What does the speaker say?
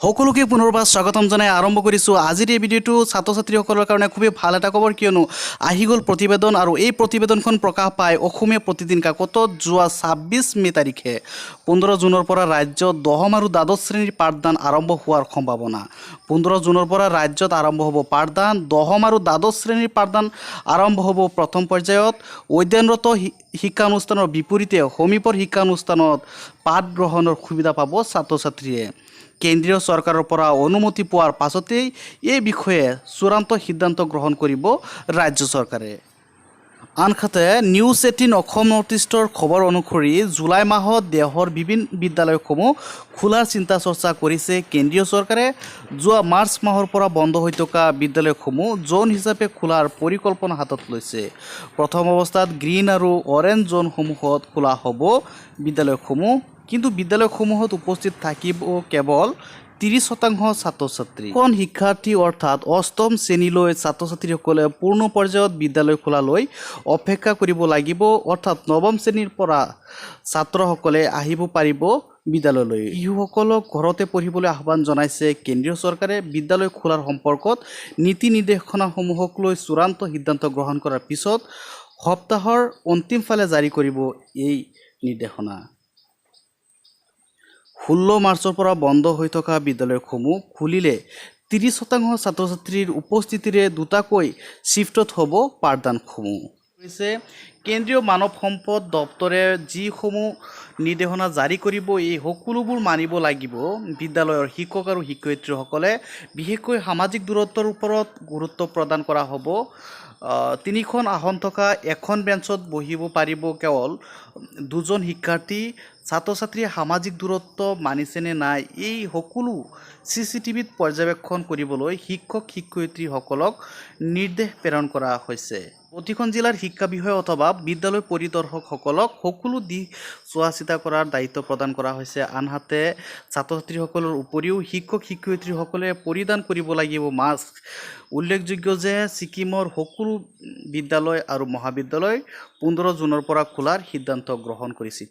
সকলোকে পুনৰবাৰ স্বাগতম জনাই আৰম্ভ কৰিছোঁ আজিৰ এই ভিডিঅ'টো। ছাত্ৰ ছাত্ৰীসকলৰ কাৰণে খুবেই ভাল এটা খবৰ, কিয়নো আহি গ'ল প্ৰতিবেদন আৰু এই প্ৰতিবেদনখন প্ৰকাশ পায় অসমীয়া প্ৰতিদিন কাকতত যোৱা 26 মে' তাৰিখে। 15 জুনৰ পৰা ৰাজ্যত দশম আৰু দ্বাদশ শ্ৰেণীৰ পাঠদান আৰম্ভ হোৱাৰ সম্ভাৱনা। 15 জুনৰ পৰা ৰাজ্যত আৰম্ভ হ'ব পাঠদান। দশম আৰু দ্বাদশ শ্ৰেণীৰ পাঠদান আৰম্ভ হ'ব প্ৰথম পৰ্যায়ত। অধ্যয়নৰত শিক্ষানুষ্ঠানৰ বিপৰীতে সমীপৰ শিক্ষানুষ্ঠানত পাঠ গ্ৰহণৰ সুবিধা পাব ছাত্ৰ ছাত্ৰীয়ে। কেন্দ্ৰীয় চৰকাৰৰ পৰা অনুমতি পোৱাৰ পাছতেই এই বিষয়ে চূড়ান্ত সিদ্ধান্ত গ্ৰহণ কৰিব ৰাজ্য চৰকাৰে। আনহাতে, নিউজ 18 অসম নৰ্থ ইষ্টৰ খবৰ অনুসৰি জুলাই মাহত দেশৰ বিভিন্ন বিদ্যালয়সমূহ খোলাৰ চিন্তা চৰ্চা কৰিছে কেন্দ্ৰীয় চৰকাৰে। যোৱা মাৰ্চ মাহৰ পৰা বন্ধ হৈ থকা বিদ্যালয়সমূহ জ'ন হিচাপে খোলাৰ পৰিকল্পনা হাতত লৈছে। প্ৰথম অৱস্থাত গ্ৰীণ আৰু অৰেঞ্জ জ'নসমূহত খোলা হ'ব বিদ্যালয়সমূহ। কিন্তু বিদ্যালয়সমূহত উপস্থিত থাকিব কেৱল 30% ছাত্ৰ ছাত্ৰী। কোন শিক্ষাৰ্থী, অৰ্থাৎ অষ্টম শ্ৰেণীলৈ ছাত্ৰ ছাত্ৰীসকলে পূৰ্ণ পৰ্যায়ত বিদ্যালয় খোলালৈ অপেক্ষা কৰিব লাগিব। অৰ্থাৎ নৱম শ্ৰেণীৰ পৰা ছাত্ৰসকলে আহিব পাৰিব বিদ্যালয়লৈ। শিশুসকলক ঘৰতে পঢ়িবলৈ আহ্বান জনাইছে কেন্দ্ৰীয় চৰকাৰে। বিদ্যালয় খোলাৰ সম্পৰ্কত নীতি নিৰ্দেশনাসমূহক লৈ চূড়ান্ত সিদ্ধান্ত গ্ৰহণ কৰাৰ পিছত সপ্তাহৰ অন্তিম ফালে জাৰি কৰিব এই নিৰ্দেশনা। 16 মাৰ্চৰ পৰা বন্ধ হৈ থকা বিদ্যালয়সমূহ খুলিলে 30% ছাত্ৰ ছাত্ৰীৰ উপস্থিতিৰে দুটাকৈ শ্বিফ্টত হ'ব পাঠদানসমূহ হৈছে। কেন্দ্ৰীয় মানৱ সম্পদ দপ্তৰে যিসমূহ নিৰ্দেশনা জাৰি কৰিব, এই সকলোবোৰ মানিব লাগিব বিদ্যালয়ৰ শিক্ষক আৰু শিক্ষয়িত্ৰীসকলে। বিশেষকৈ সামাজিক দূৰত্বৰ ওপৰত গুৰুত্ব প্ৰদান কৰা হ'ব। তিনিখন আসন থকা এখন বেঞ্চত বহিব পাৰিব কেৱল দুজন শিক্ষাৰ্থী। ছাত্ৰ ছাত্ৰীয়ে সামাজিক দূৰত্ব মানিছেনে নাই, এই সকলো চিচিটিভিত পৰ্যবেক্ষণ কৰিবলৈ শিক্ষক শিক্ষয়িত্ৰীসকলক নিৰ্দেশ প্ৰেৰণ কৰা হৈছে। প্ৰতিখন জিলাৰ শিক্ষা বিষয়া অথবা বিদ্যালয় পৰিদৰ্শকসকলক সকলো দিশ চোৱা চিতা কৰাৰ দায়িত্ব প্ৰদান কৰা হৈছে। আনহাতে, ছাত্ৰ ছাত্ৰীসকলৰ উপৰিও শিক্ষক শিক্ষয়িত্ৰীসকলে পৰিধান কৰিব লাগিব মাস্ক। উল্লেখযোগ্য যে ছিকিমৰ সকলো বিদ্যালয় আৰু মহাবিদ্যালয় 15 জুনৰ পৰা খোলাৰ সিদ্ধান্ত গ্ৰহণ কৰিছে।